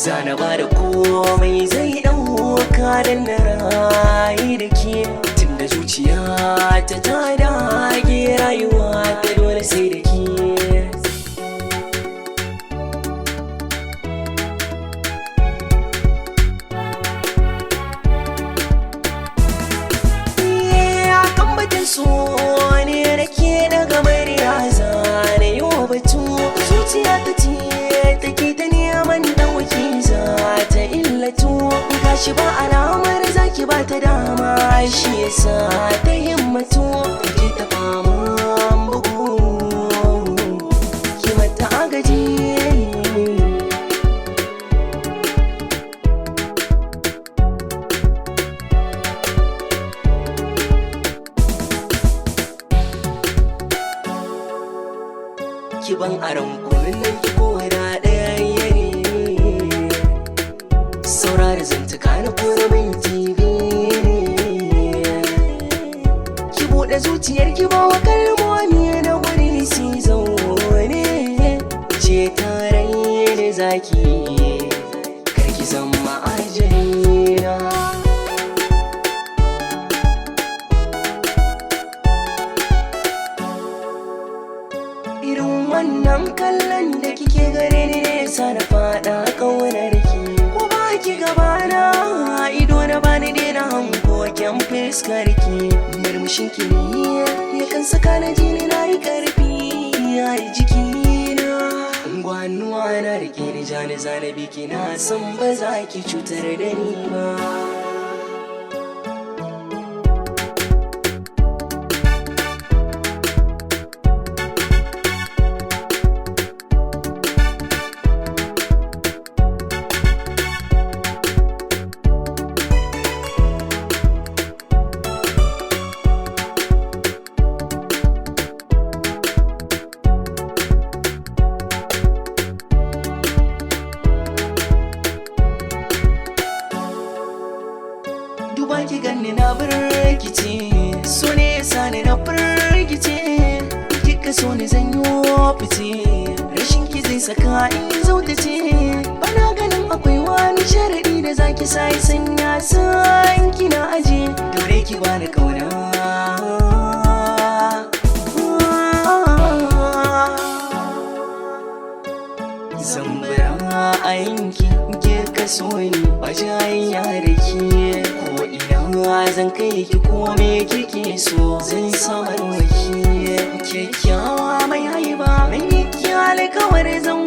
Zana ba da komai zai ɗauka dan na rayu da ke. Tunda zuciya ta ta dage rayuwa ta dole sai da ke. Kan batun so ne nake daga murya zane yau batu. Zuciya ta ce take ta neman ɗauki za ta illatu. Gashi ba alamar zaki ba ta dama, shi yasa ta himmatu. Take ta faman bugu, ki mata agaji. Ki ban aron kunun nan ki kora ɗaya ne. Saurari zantuka na kora minti biyu ne. Ki buɗe zuciyar ki ba wa kalmomi na guri si zaune. Ce tarai da zaki, kar ki zama ajalina. Irin wannan kallon da kike gare ni ne yasa na faɗa ƙaunar ki. Ko ba ki gabana, ido na bani daina hango kyan fuskar ki. Murmushin ki ne yakan saka na ji ni na yi ƙarfi a jikina. Gwanuwa na rike da jani zane biki, na san ba za ki cutar da ni ba. Duba ki ganni na birkice, so ne sani na firgice. Kika so ni zan yi fice, rashin ki zai saka in zautace. Bana ganin akwai wani sharadi da zaki sai sanya san kina aje. Dore ki bani kauna. Zambara a yanki ke kaso ni ba jayayya da ke. Ko ina zan kai ki, ko me kike so zan samar maki. Kyakkyawa mai haiba, mai kyale kawar zan